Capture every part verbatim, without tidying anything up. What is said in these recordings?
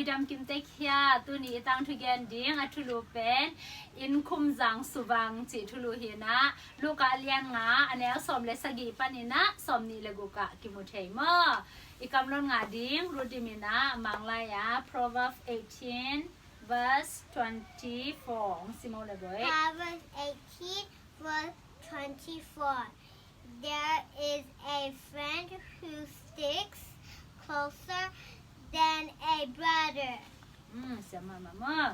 Dam kim tek hia, tuni i tangthu gen ding a thulu pen Inn Khum Zang Suvang cih thulu hi-in ah, Luka a lian nga, a neu sawm le sagih panin ah sawmnih le guk ah kimu thei maw? I kamlon ngah ding Ruth Dim in ah Manglai ah Proverbs eighteen verse twenty-four hong sim o le boi. Proverbs eighteen verse twenty-four. There is a friend who sticks closer than a brother. Hmm, siam mahmah maw.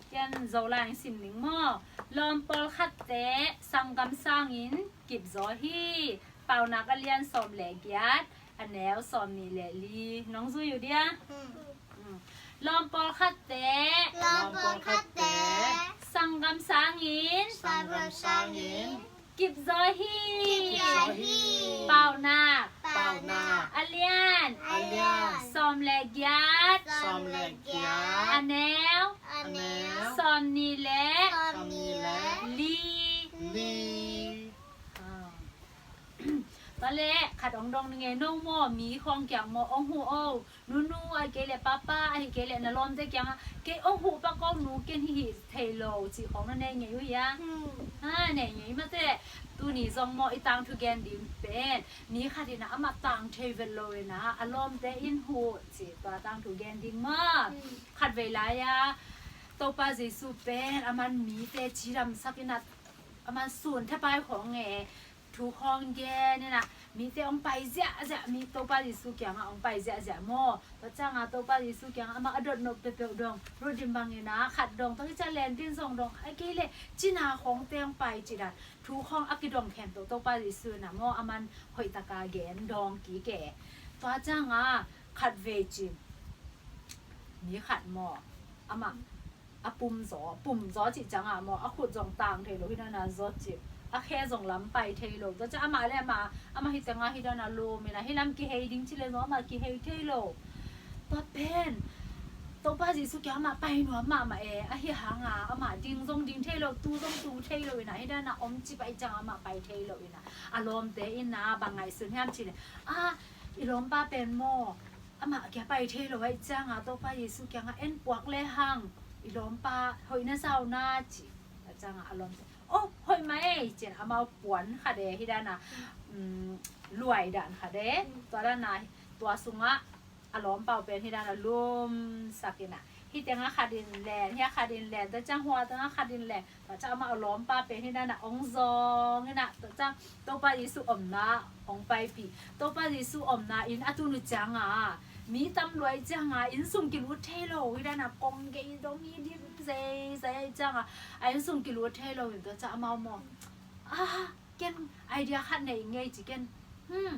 Ken Zolai in sim ning maw. Lawm pawlkhatte sanggam sangin kip zaw hi. Paunak a lian sawm le giat, a neu sawmnih le li. Nong zui uh dia? Hmm. Hmm. Lawm pawlkhatte, lawm pawlkhatte, sanggam sangin, sanggam sangin, kip zaw hi. Kip zaw hi. Paunak, paunak, a lian, a lian, sawm le giat, sawm le giat, a neu, a neu, sawmnih le, sawmnih le, li, li. Ah. Tua leh khat hong dong ning e, no maw, mi khawng kiang maw hong huh o. Nunu, ahih kei leh papa, ahih kei leh na lawmte kiangah, kei hong huh pak o, nu, ken hih hih thei lo cih khawng na nei ngei uh hia? Hmm. Ha, nei ngei mah teh. Tuni zong maw, i tangthu gen ding pen mi khat in ah amah tang thei vet lo in ah a lawmte in huh cih tua tangthu gen ding maw? Hmm. Khatvei lai-a Topa Jesu pen aman mite cidamsak in ah, aman sun thapai khawng e, thu khawng gen in ah, mite hong pai ziahziah, mi Topa Jesu kiangah hong pai ziahziah maw? Tua ciangah Topa Jesu kiangah amah a dot nop peuhpeuh dong, Ruth Dim bangin ah khat dong, tua hi ciah lentin zong dong, ahih kei leh cina khawngte hong pai cih dan, thu khawng a kidong khempeuh Topa Jesu in ah maw, aman hoihtaka gen dong kik e. Tua ciangah khatvei cin mi khat maw, amah a pum zaw, pum zaw cih ciangah maw, a khut zong tang thei lo, hi dan a zaw cip, a khe zong lam pai thei lo. Tua ciang amah le amah, amah hi tengah hi dan a lum in ah, hih lam kihei ding ci le zong amah kihei thei lo. Tua pen Topa Jesu kiang amah pai nuam mahmah e, ahi hangah amah ding zong ding thei lo, tu zong tu thei lo in ah, hi dan a om cip ahih ciangah amah pai thei lo in ah, a lawmte in ah bang ngaihsun hiam cih leh, a, i lawmpa pen maw, amah kia pai thei lo ahih ciangah Topa Jesu kiangah en puak le hang, i lawmpa hoih na sa uh na ci. Tua ciangah a lawmte, oh, hoih mah ei, ci-in amau puan khat e, hi dan a, um, luai dan khat e. Tua dan a, tua sungah a lawmpa uh pen hi dan a lumsak in ah, hih tengah khat in len, hiah khat in len, tua ciang hua tengah khat in len. Tua ciang amah a lawmpa pen hi dan a hong zawng in ah, tua ciang Topa Jesu omna hong paipih. Topa Jesu omna inn a tun uh ciangah, mi tam lua ahih ciangah inn sung kilut thei lo, hi dan a kong gei dong hi dim zeizei ahih ciangah, a inn sung kilut thei lo in, tua ciang amau maw, a, ken idea khat nei ngei ci ken. Hmm.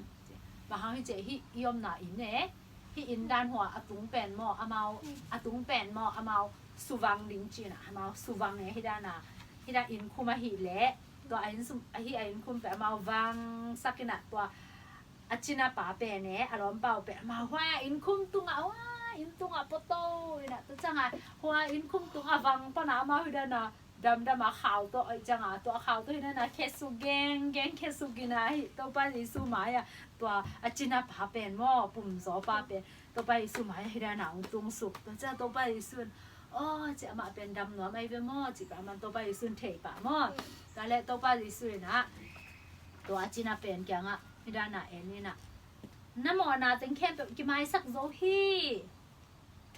Bang hang hi ci, hih i omna inn e, hih inn dan hua a tung pen maw, amau, a tung pen maw, amau suvang ding ci-in ah, amau suvang e, hi dan a, hi dan inn khum ahih leh, tua a inn sum, ahi a inn khum pen amau vangsak in ah, tua a cinapa pen e, a lawmpa uh pen amau hua inn khum tungah, hua inn tungah poto in ah, tua ciangah hua inn khum tungah vang pan a amau hi dan a, damdam a khau tawh ahih ciangah, tua khau tawh hi dan a khesuk genggeng, khesuk in ah, hih Topa Jesu mai-ah, tua a cinapa pen maw, pumzawpa pen Topa Jesu mai-ah hi dan a hong tungsuk. Tua ciang Topa Jesu in, aw, ci, amah pen dam nuam ahi ve maw, ci pah, aman Topa Jesu in thei pah maw. Tua leh Topa Jesu in ah tua a cina pen kiangah hi dan a en in ah, na mawhna teng khempeuh kimaisak zo hi.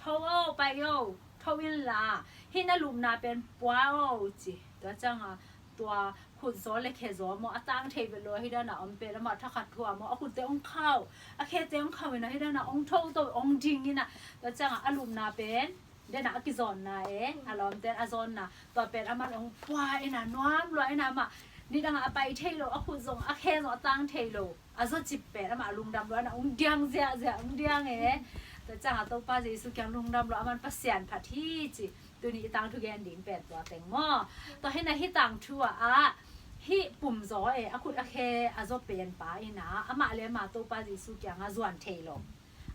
Tho o, pai o, tho inla, hih na lupna pen pua o, ci. Tua ciangah tua khutzaw le khezaw maw, a tang thei vet lo, hi dan a om pen amah thakhat thu-ah maw, a khutte hong khau, a khete hong khau in ah, hi dan a hong tho to, hong ding in ah. Tua ciangah a lupna pen, dan a, a kizawnna e, a lawmte a zawnna, tua pen aman hong pua in ah, nuam lua in ah, amah nidangah a pai thei lo, a khut zong, a khe zong a tang thei lo. A zawcip pen amah lungdam lua in ah hong diang ziahziah, hong diang e. Tua ciangah Topa Jesu kiang lungdam lua, aman Pasian phat hi ci. Tuni i tangthu gen ding pen tua teng maw. Tua hi in ah hih tangthu ah, hih pumzaw e, a khut a khe a zaw penpa in ah, amah le amah Topa Jesu kiangah zuan thei lo.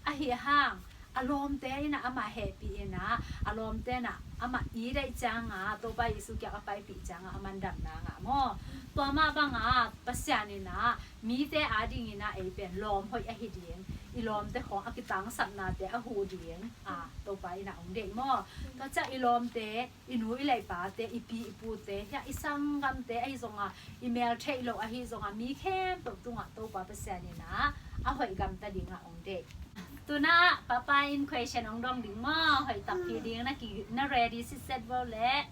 Ahi hang a lawmte in ah amah hehpih in ah, a lawmte in ah amah it ahih ciangah, Topa Jesu kiang a paipih ciangah aman damna ngah maw. Tua mah bangah Pasian in ah mite adingin ah ei pen lawm hoih ahi ding, i lawmte khawng a kitangsapnate a huh ding a Topa in a hong deih maw? Tua ciang i lawmte, i nu i leipate, i pi i pute, hia i sanggamte ahi zonga, i mel theih loh ahi zonga, mi khempeuh tungah Topa Pasian in a a hoih gamta dingah hong deih. Tunah papa in question hong dong ding maw? Hoih takpi ding na ki, na ready sitset vo leh.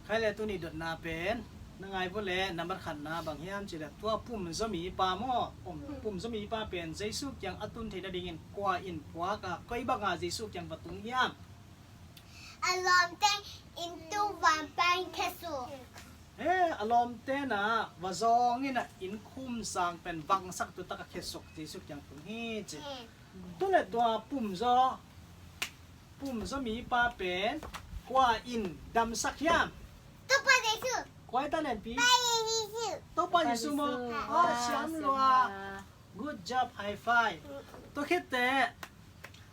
Khai le tuni dotna pen na ngai vo leh, nambat khatna bang hiam cih leh tua pumzaw mipa maw? Pum, pumzaw mipa pen Jesu kiang a tun theih nadingin kua in puak a, koi banga Jesu kiang va tung hiam? A lawmte in tung van pan khesuk. He, a lawmte na va zawng in a inn khum sang pen vangsak tu taka khesuk Jesu kiang tung hi ci. He. Tu le tua pumzaw, pumzaw mipa pen kua in damsak hiam? Topa Jesu. Kua i ta lenpi? Pa Jesu. Topa Jesu maw? Jesu. Ah, siam lua. Good job, high five. Tua khit teh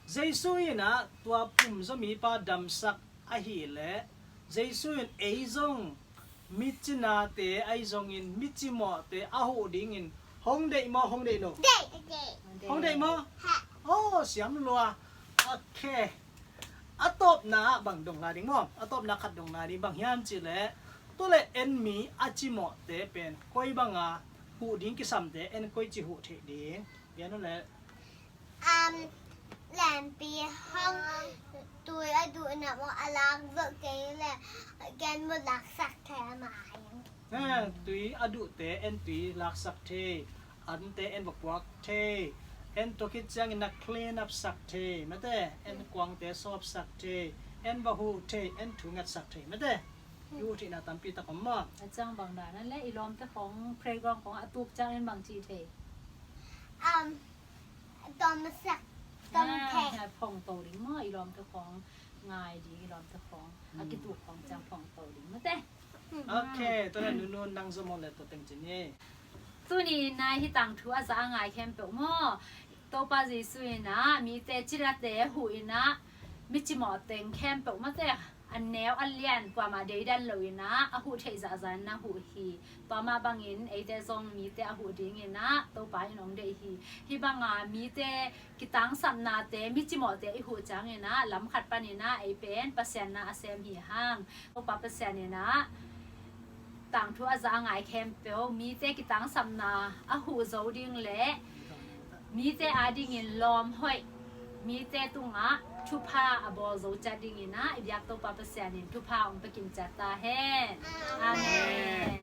Jesu in a tua pumzaw mipa damsak ahih leh Jesu in ei zong micinate ahi zongin micimawhte a huh dingin hong deih maw, hong deih lo? Deih. Hong deih maw? Ha. Oh, siam lua. Ok. A tawpna ah bang dong lai ding maw? A tawpna khat dong lai ding, bang hiam cih leh, tu le en mi a cimawhte pen koi banga huh ding kisamte en koi ci huh theih ding? Pian uh leh. Um, lenpi hong tui a duhna maw a lak vok kei le ken maw laksak thei a ma a hiam? Eh, tui a duhte en tui laksak thei, ante en va puak thei, en tua khit ciangin na clean up sak thei, mate, en kuangte sawpsak thei, en va huh thei, en thu ngetsak thei, mate. I huh theihna tampi tak om maw? A ciang bang dan a le i lawmte khawng playground khawng a tuk ciang en bang ci thei? Um, Tom sak, tom thei. Ah, phong to ding maw, i lawmte khawng ngai ding, i lawmte khawng a kituk khawng ciang phong to ding mate. Ok, tua le Nunu nang zom maw le tua teng ci ni. Tuni in a hih tangthu a za a ngai khempeuh maw? Topa Jesu in a mite cilate huh in a micimawh teng khempeuh mate. A neu a lian kuamah deidan lo in a, a huh theih zahzah in na huh hi. Tua mah bangin eite zong mite a huh dingin a Topa in hong deih hi. Hih banga mite kitangsapnate, micimawhte i huh ciangin a lam khat panin a ei pen Pasian na a sem hi hang. Topa Pasian in a tangthu a za a ngai khempeuh mite kitangsapna a huh zo ding le mite adingin lawm hoih, mite tungah thupha a bawl zo ciat dingin a i biak Topa Pasian in thupha hong pia kim ciat ta hen. Amen.